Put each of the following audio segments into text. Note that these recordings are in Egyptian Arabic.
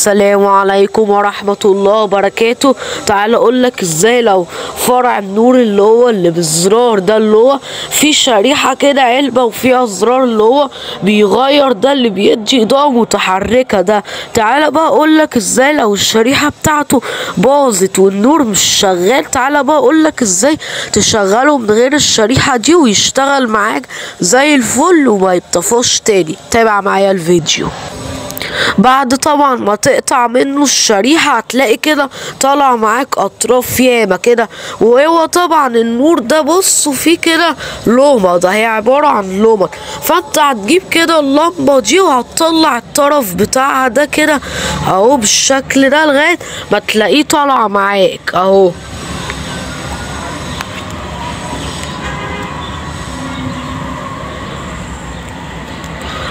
السلام عليكم ورحمة الله وبركاته. تعال اقولك ازاي لو فرع النور اللي هو اللي بالزرار ده، اللي هو في شريحة كده علبة وفيها زرار اللي هو بيغير ده اللي بيدي اضاءة متحركة ده. تعال بقى اقولك ازاي لو الشريحة بتاعته باظت والنور مش شغال، تعال بقى اقولك ازاي تشغله من غير الشريحة دي ويشتغل معاك زي الفل وما يطفوش تاني. تابع معايا الفيديو. بعد طبعا ما تقطع منه الشريحة هتلاقي كده طالع معاك اطراف ياما كده، وهو طبعا النور ده بصوا فيه كده لومة، ده هي عبارة عن لومة. فانت هتجيب كده اللمبة دي وهتطلع الطرف بتاعها ده كده اهو بالشكل ده لغاية ما تلاقيه طالع معاك اهو.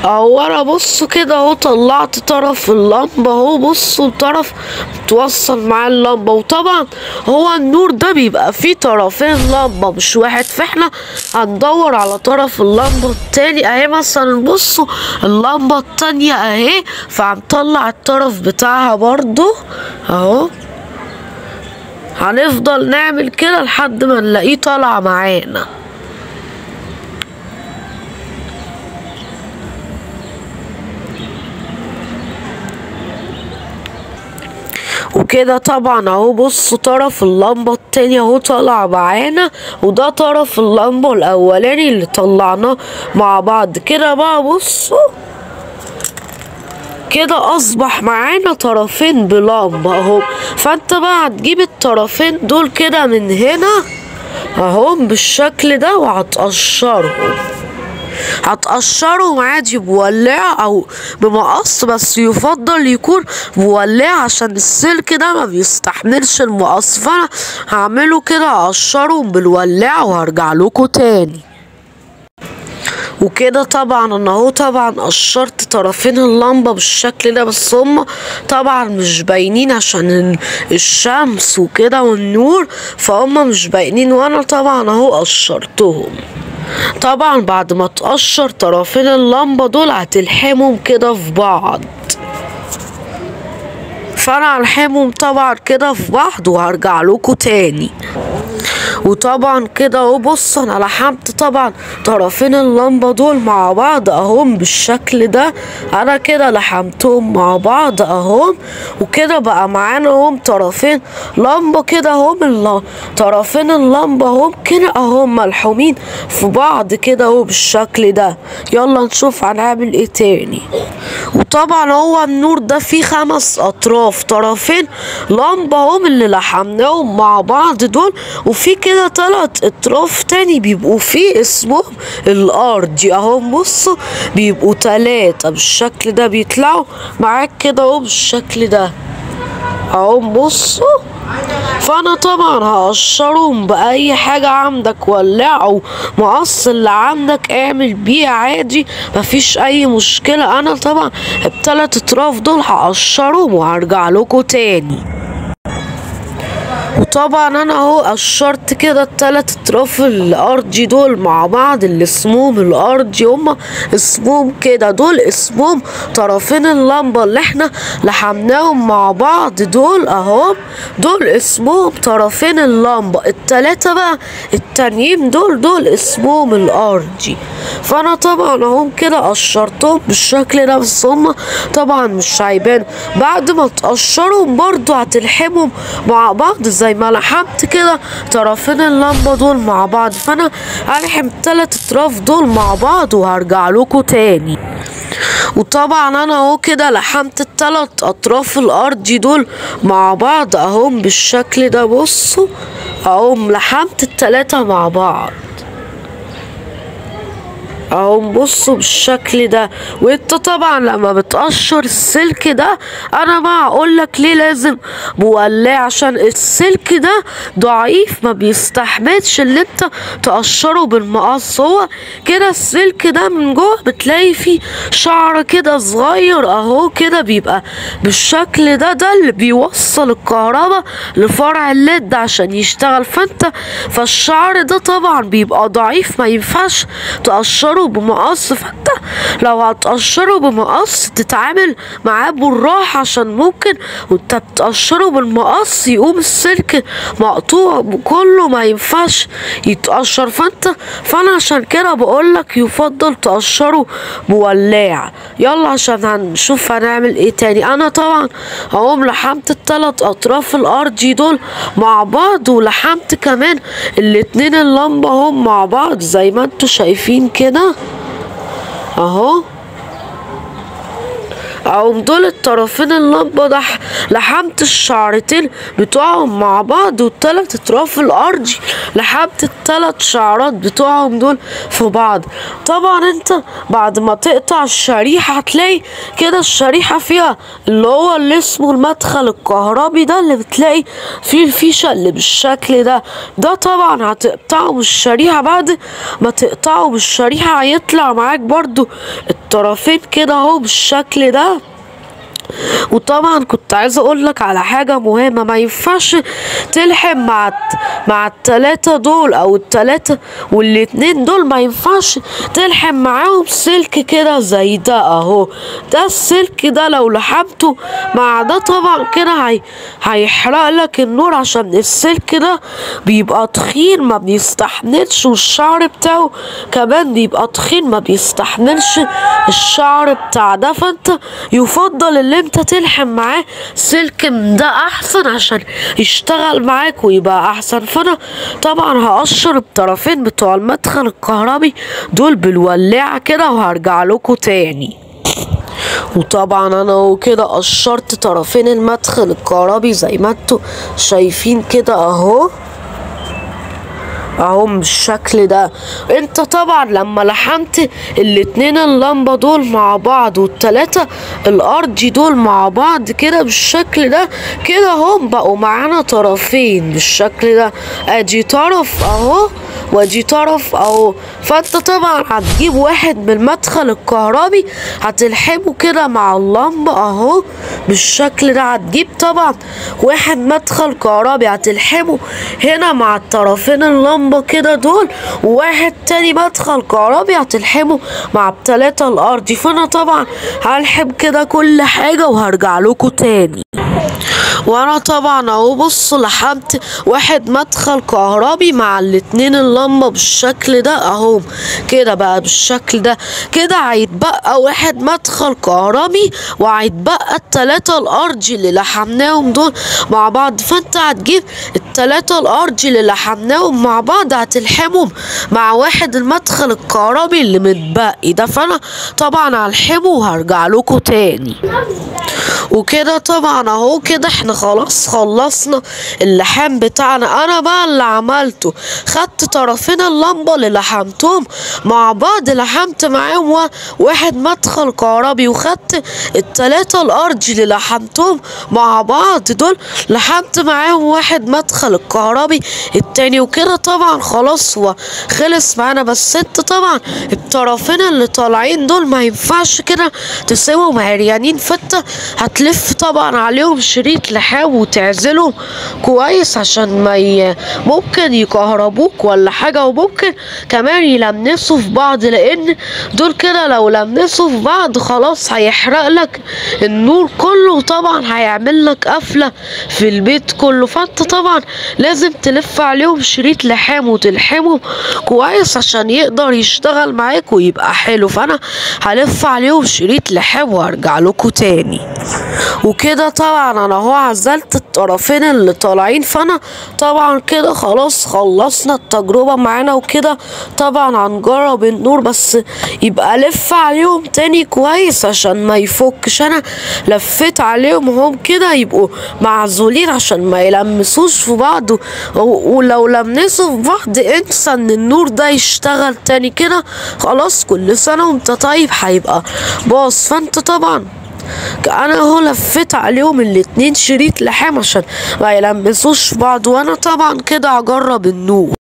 اهو انا بصوا كده اهو طلعت طرف اللمبة اهو، بصوا الطرف متوصل مع اللمبة. وطبعا هو النور ده بيبقى فيه طرفين لمبة مش واحد، فاحنا هندور على طرف اللمبة التاني اهي. مثلا بصوا اللمبة التانية اهي، فهنطلع الطرف بتاعها برضو اهو. هنفضل نعمل كده لحد ما نلاقيه طالع معانا. وكده طبعا اهو بصوا طرف اللمبة التانية اهو طالع معانا، وده طرف اللمبة الاولاني اللي طلعناه مع بعض كده. بقى بصوا كده اصبح معانا طرفين بلمبة اهو. فانت بقى هتجيب الطرفين دول كده من هنا اهو بالشكل ده وهتقشرهم. هتقشرهم عادي بولاعة او بمقص، بس يفضل يكون بولاعة عشان السلك ده ما بيستحملش المقص. فانا هعمله كده هقشرهم بالولاعة وهرجع لكم تاني. وكده طبعا انا اهو طبعا قشرت طرفين اللمبة بالشكل ده، بس هم طبعا مش باينين عشان الشمس وكده والنور، فهم مش باينين، وانا طبعا اهو قشرتهم. طبعا بعد ما تقشر طرفين اللمبة دول هتلحمهم كده في بعض، فانا هلحمهم طبعا كده في بعض وهرجع لكم تاني. وطبعا كده اهو بصوا انا لحمت طبعا طرفين اللمبة دول مع بعض اهم بالشكل ده، انا كده لحمتهم مع بعض اهم. وكده بقى معانا اهم طرفين لمبة كده اهم، طرفين اللمبة اهم كده اهم ملحومين في بعض كده اهو بالشكل ده. يلا نشوف هنعمل ايه تاني. وطبعا هو النور ده فيه 5 اطراف، طرفين لمبة هم اللي لحمناهم مع بعض دول، وفي كده 3 اطراف تاني بيبقوا فيه اسمهم الارضي اهو. بصوا بيبقوا 3 بالشكل ده، بيطلعوا معاك كده اهو بالشكل ده اهو. بصوا فانا طبعا هقشرهم باي حاجة عندك، ولاعه مقص اللي عندك اعمل بيه عادي مفيش اي مشكلة. انا طبعا ال3 اطراف دول هقشرهم وهرجع لكم تاني. وطبعا انا اهو قشرت كده ال3 اطراف الارضي دول مع بعض اللي اسمهم الارضي، هما اسمهم كده دول اسمهم طرفين اللمبة اللي احنا لحمناهم مع بعض دول اهو، دول اسمهم طرفين اللمبة. ال3 بقى التانيين دول اسمهم الارضي. فانا طبعا اهو كده قشرتهم بالشكل ده، بس هما طبعا مش هيبانوا. بعد ما تقشرهم برضو هتلحمهم مع بعض زي ما لحمت كده طرفين اللمبة دول مع بعض. فانا هلحم 3 اطراف دول مع بعض وهرجع لكم تاني. وطبعا انا اهو كده لحمت ال3 اطراف الارضي دول مع بعض اهم بالشكل ده. بصوا اهم لحمت ال3 مع بعض اهو بصوا بالشكل ده. وانت طبعا لما بتقشر السلك ده، انا بقى اقولك ليه لازم مولع، عشان السلك ده ضعيف ما بيستحملش اللي انت تقشره بالمقص. هو كده السلك ده من جوه بتلاقي فيه شعر كده صغير اهو كده بيبقى بالشكل ده، ده اللي بيوصل الكهرباء لفرع الليد عشان يشتغل. فانت فالشعر ده طبعا بيبقى ضعيف ما ينفعش تقشره تقشره بمقص. فانت لو هتقشره بمقص تتعامل معاه بالراحة، عشان ممكن وانت بتقشره بالمقص يقوم السلك مقطوع كله، ما ينفعش يتقشر. فانا عشان كده بقولك يفضل تقشره بولاع. يلا عشان هنشوف هنعمل ايه تاني. انا طبعا هقوم لحمت التلات اطراف الارضي دول مع بعض، ولحمت كمان الاتنين اللمبة هم مع بعض زي ما انتوا شايفين كده اهو. اقوم دول الطرفين اللمبة ده لحمت الشعرتين بتوعهم مع بعض، والتلات اطراف الارضي لحمت التلات شعرات بتوعهم دول في بعض. طبعا انت بعد ما تقطع الشريحة هتلاقي كده الشريحة فيها اللي هو اللي اسمه المدخل الكهربي ده، اللي بتلاقي فيه الفيشة اللي بالشكل ده. ده طبعا هتقطعه بالشريحة، بعد ما تقطعه بالشريحة هيطلع معاك برضو الطرفين كده اهو بالشكل ده. وطبعا كنت عايزه اقول لك على حاجة مهمة، ما ينفعش تلحم مع التلاتة دول او التلاتة والاتنين دول، ما ينفعش تلحم معاهم سلك كده زي ده اهو. ده السلك ده لو لحمته مع ده طبعا كده هيحرق لك النور، عشان السلك ده بيبقى تخين ما بيستحملش، والشعر بتاعه كمان بيبقى تخين ما بيستحملش الشعر بتاع ده. فانت يفضل اللي انت تلحم معاه سلك من ده احسن عشان يشتغل معاك ويبقى احسن. فانا طبعا هقشر الطرفين بتوع المدخل الكهربي دول بالولاعة كده وهرجع لكم تاني. وطبعا انا وكده قشرت طرفين المدخل الكهربي زي ما انتوا شايفين كده اهو اهو بالشكل ده. انت طبعا لما لحمت الاتنين اللمبة دول مع بعض والتلاتة الارضي دول مع بعض كده بالشكل ده كده، هم بقوا معانا طرفين بالشكل ده، ادي طرف اهو وادي طرف اهو. فانت طبعا هتجيب واحد من المدخل الكهربي هتلحمه كده مع اللمبة اهو بالشكل ده. هتجيب طبعا واحد مدخل كهربي هتلحمه هنا مع الطرفين اللمبة كده دول، وواحد تاني مدخل كهربي هتلحمه مع التلاتة الارضي. فانا طبعا هلحم كده كل حاجة وهرجع لكم تاني. وانا طبعا اهو بص لحمت واحد مدخل كهربي مع الاتنين اللمبة بالشكل ده اهو كده بقى بالشكل ده كده. هيتبقى واحد مدخل كهربي وهيتبقى التلاتة الارضي اللي لحمناهم دول مع بعض. فانت هتجيب التلاتة الارضي اللي لحمناهم مع بعض هتلحمهم مع واحد المدخل الكهربي اللي متبقي ده. فانا طبعا هلحمه وهرجع لكم تاني. وكده طبعا اهو كده احنا خلاص خلصنا اللحام بتاعنا. انا بقى اللي عملته خدت طرفين اللمبة اللي لحمتهم مع بعض، لحمت معاهم واحد مدخل كهربي، وخدت التلاتة الارضي اللي لحمتهم مع بعض دول لحمت معاهم واحد مدخل الكهربي التاني. وكده طبعا خلاص هو خلص معانا. بس انت طبعا الطرفين اللي طالعين دول ما ينفعش كده تسيبهم عريانين، فانت هتلف طبعا عليهم شريط لحام وتعزلهم كويس عشان ما ممكن يكهربوك ولا حاجة، وممكن كمان يلمسوا في بعض، لان دول كده لو لمسوا في بعض خلاص هيحرق لك النور كله، وطبعا هيعمل لك قفلة في البيت كله. فانت طبعا لازم تلف عليهم شريط لحام وتلحمهم كويس عشان يقدر يشتغل معاك ويبقى حلو. فانا هلف عليهم شريط لحام وارجع لكم تاني. وكده طبعا انا اهو عزلت الطرفين اللي طالعين. فانا طبعا كده خلاص خلصنا التجربة معانا. وكده طبعا هنجرب النور، بس يبقى لف عليهم تاني كويس عشان ما يفكش. انا لفيت عليهم هم كده يبقوا معزولين عشان ما يلمسوش في بعض، ولو لمسوا في بعض انسى ان النور ده يشتغل تاني. كده خلاص كل سنة وانت طيب هيبقى باظ. فانت طبعا انا اهو لفيت عليهم الاتنين شريط لحام عشان ما يلمسوش في بعض. وانا طبعا كده هجرب النور.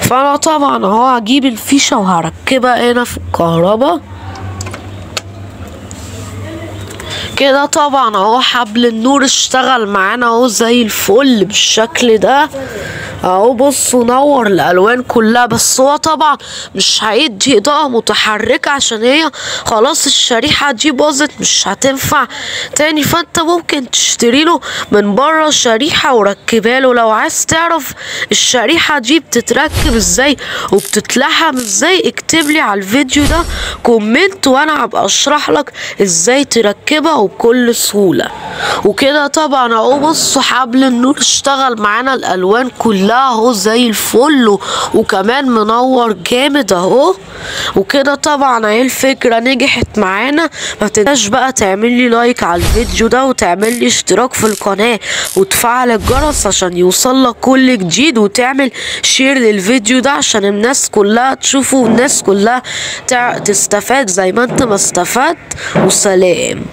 فانا طبعا اهو هجيب الفيشة وهركبها هنا في الكهرباء كده طبعا اهو حبل النور اشتغل معانا اهو زي الفل بالشكل ده اهو. بصوا نور الالوان كلها، بس هو طبعا مش هيدي اضاءة متحركة عشان هي خلاص الشريحة دي باظت مش هتنفع تاني. فانت ممكن تشتري له من بره شريحة وركبها له. لو عايز تعرف الشريحة دي بتتركب ازاي وبتتلحم ازاي اكتب لي على الفيديو ده comment وانا هبقى اشرح لك ازاي تركبها وبكل سهولة. وكده طبعا اهو بصوا حبل النور اشتغل معانا الالوان كلها اهو زي الفل، وكمان منور جامد اهو. وكده طبعا اهي الفكرة نجحت معانا. ما تنساش بقى تعمل لي like على الفيديو ده، وتعمل لي اشتراك في القناة، وتفعل الجرس عشان يوصل لك كل جديد، وتعمل share للفيديو ده عشان الناس كلها تشوفه والناس كلها تستفاد زي ما انت ما استفدت. وسلام.